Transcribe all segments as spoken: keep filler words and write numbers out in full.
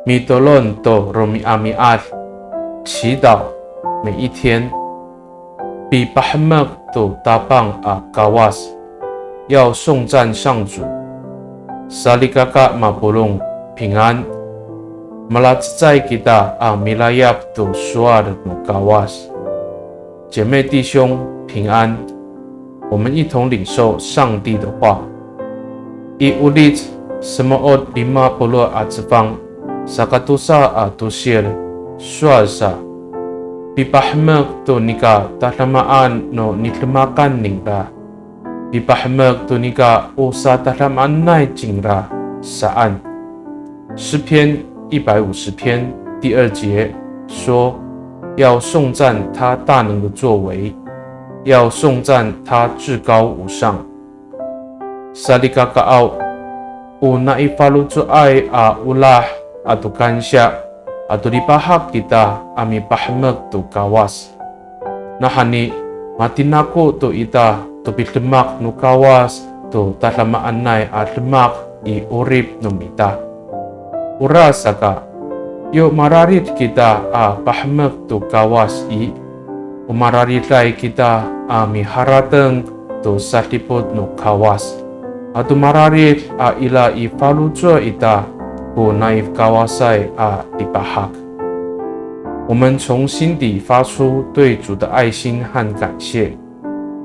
Mitolon to romi'ami'ad, 祈祷每一天。Pipahemek to Tapang a Kawas, 要颂赞上主。Salikaka mapolong, 平安。Malacecay kita a milayap to sowal no Kawas. 姐妹弟兄平安，我们一同领受上帝的话。I Olic semo'ot lima polo' a cefang, sakatosa a tosil, sowal sa, pipahemek to nika tadamaan no nidemakan ningra, pipahemek to nika o satadamaanay cingra saan. 诗篇一百五十篇第二节说，要颂赞他大能的作为，要颂赞他至高无上。Salikakaaw, o nai faloco'ay a olah ato kansiya ato lipahak kita a mipahemek to Kawas. Nawhani, matinako to ita to pidemak no Kawas to tadamaanay a demak i 'orip no mita. Orasaka, yo mararid kita a pahemek to Kawas i, o marariday kita a miharateng to sadipot no Kawas. Ato mararid a ira i faloco' ita ko nai Kawasay a lipahak. 我们从心底发出对主的爱心和感谢，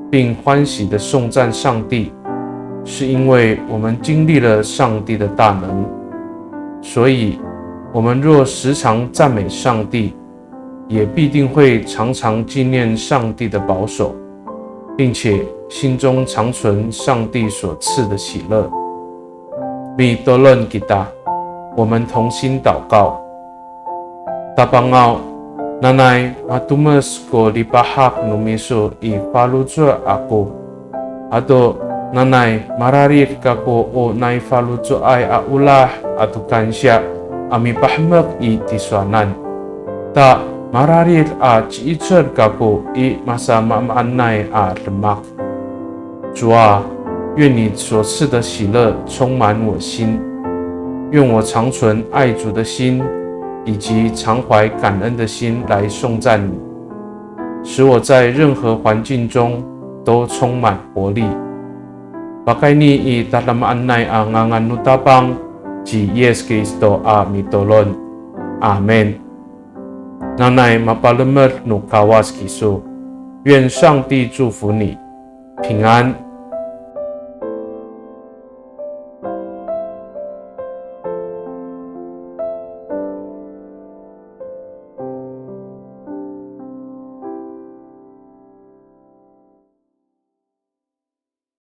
并欢喜地颂赞上帝，是因为我们经历了上帝的大能。所以，我们若时常赞美上帝，也必定会常常纪念上帝的保守，并且心中常存上帝所赐的喜乐。Mitolon kita, 我们同心祷告。Tapangaw, nanay matomes ko lipahak no miso i faloco' ako. Ato nanay mararid kako o nai faloco'ay a olah ato kansiya a mipahemek i tisowanan. Ta mararid a ci'icel kako i masamaamaanay a demak. 主啊，愿你所赐的喜乐充满我心，愿我常存爱主的心，以及常怀感恩的心来颂赞你，使我在任何环境中都充满活力。Pakayni i tadamaanay a ngangan no Tapang ci Yis Kristo a mitolon. Amin. Nanay mapalemed no Kawas kiso. 愿上帝祝福你，平安。